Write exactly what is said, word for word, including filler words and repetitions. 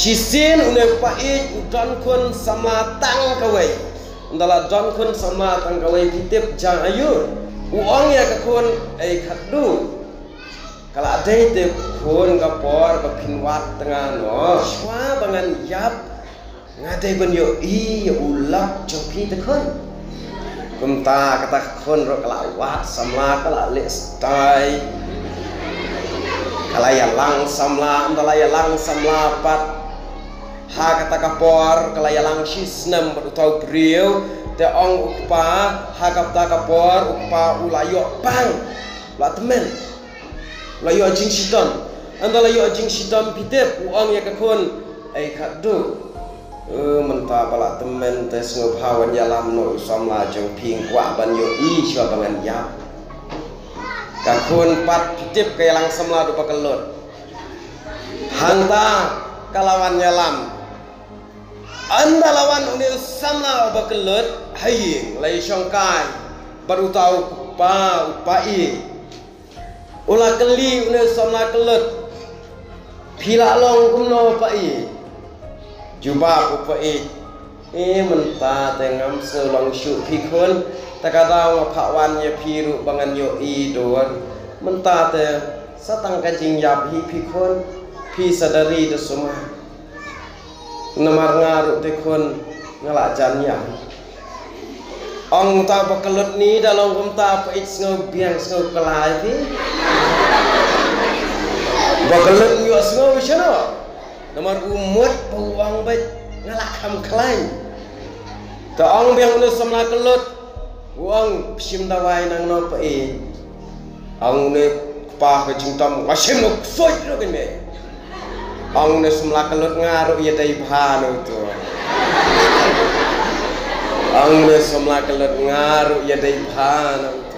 Shisien une u paid u don khun samla tang kawei. Ynda la don khun samla tang kawei, phi tip jia aïu? U ong ïa ka khun, "Ei khadduh, ka la dei te khun ka por ba phin wad te nga noh. Shuwa ba ngan ïap, nga dei ban ïohi ïa u lok jong phi te khun." Kumta kata ka khun ruh ka la wad samla, ka la leh stai. Ka la ïalang samla, ynda la ïalang samla pat, ha kata ka por ka la ïalang shi snem bad uta u briew. Te ong u kpa, ha kata ka por u kpa u la ïoh pang, u la tymmen, u la ïoh jingshitom. Ynda la ïoh jingshitom, phi tip u ong ïa ka khun, "Ei khadduh, mynta ba la tymmen te sngewbha wan ïalam noh u samla jong phi, nga kwah ban ïohi shuwa ba ngan ïap." Ka khun pat, phi tip, ka ïalang samla da uba kyllut. Hangta ka la wan ïalam. Ynda la wan une u samla uba kyllut ha ïing, la ïashongkai bad uta u kpa u paid. U la kylli une u samla kyllut, "Phi la long kumno paid?" Jubab u paid, "E, mynta te ngam sngewlong shuh phi khun, te ka daw nga phah wan ïa phi ruh ba ngan ïohi dur. Mynta te sa tang ka jingïap hi phi khun, phi sa da ri da sumar. Namar nga ruh te khun nga la jan ïam." Ong uta uba kyllut, "Ni da long kumta paid, sngew biang sngew kylla ïa phi. Ba kyllut ïohsngew shano? Namar u mut ba u ong beit nga la kham khlaiñ." Te ong biang une u samla kyllut, u ong, "Phi shim dawai nangno paid?" Ong une u kpa ka jingtom, "Nga shim noh, ksuid noh kane." Ong une u samla kyllut, "Nga ruh ïadei bha na uto." Ong une u samla kyllut, "Nga ruh ïadei bha na uto."